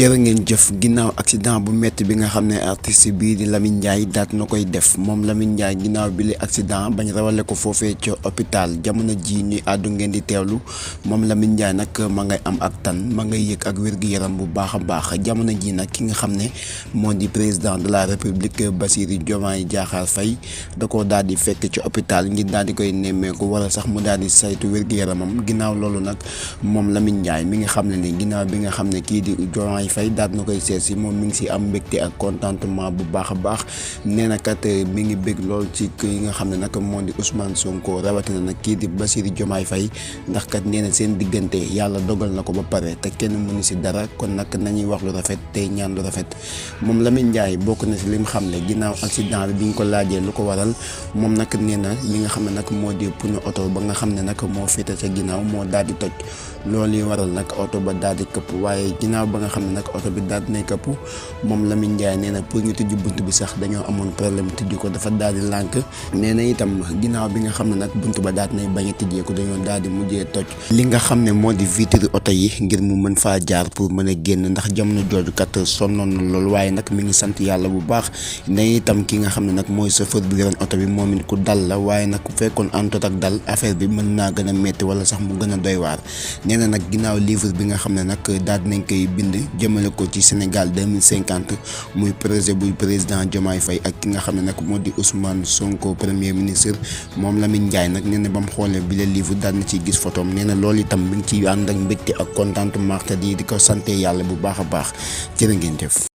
jërë ngeen jëf ginnaaw accident bu métti bi nga xam ne artiste bii di Lamine Ndiaye daat na koy def moom Lamine Ndiaye ginnaaw bi li accident bañ rawale ko foofee ca hôpital jamono ji ñuy àddu ngeen di teewlu moom Lamine Ndiaye nag ma ngay am ak tan ma ngay yëg ak wér-gu-yaram bu baax a baax jamono ji nag ki nga xam ne moo di président de la république Bassirou Diomaye Diakhar Faye da ko daal di fekk ci hôpital ngir daal di koy nemmeeku wala sax mu daal di saytu wér-gu-yaramam ginnaaw loolu nag moom Lamine Ndiaye mi nga xam ne ni ginnaaw bi nga xam ne kii di Diomaye Faye daat na koy seet si moom mi ngi si am mbégte ak contentement bu baax a baax nee na kat mi ngi bég lool ci yi nga xam ne nag moo di Ousmane Sonko rawatina nag kii di Bassirou Diomaye Faye ndax kat nee na seen diggante yàlla dogal na ko ba pare te kenn mënu si dara kon nag nañuy wax lu rafet tey ñaan lu rafet moom Lamine Ndiaye bokk na si lim xam ne ginnaaw accident bi ñu ko laajee lu ko waral moom nag nee na li nga xam ne nag moo di pneu oto ba nga xam ne nag moo féete sa ginnaaw moo daal di toj loolu yi waral nag oto ba daal di këpp waaye ginnaaw ba nga xam ne nag oto bi daal di nay këpp moom Lamine Ndiaye nee na pour ñu tijji bunt bi sax dañoo amoon problème tijji ko dafa daal di lànk nee na itam ginnaaw bi nga xam ne nag bunt ba daal di nay bañ a tijjee ko dañoo daal di mujjee toj li nga xam ne moo di vitre oto yi ngir mu mën faa jaar pour mën a génn ndax jamono jooju kat sonnoon na loolu waaye nag mi ngi sant yàlla bu baax ne itam ki nga xam ne nag mooy chauffeur bi yoroon oto bi moom it ku dal la waaye nag ku fekkoon antot ak dal affaire bi mën naa gën a metti wala sax mu gën a doy waar nee na nag ginnaaw livre bi nga xam ne nag daal dinañ koy bind jëmale ko ci Sénégal 2050 muy projet buy président Diomaye Faye ak ki nga xam ne nag moo di Ousmane Sonko premier ministre moom Lamine Ndiaye nag nee na ba mu xoolee bi la livre daal na ciy gis photom nee na loolu itam mi ngi ciy ànd ak mbégte ak contentement te di ko sante yàlla bu baax a baax jërë ngeen jëf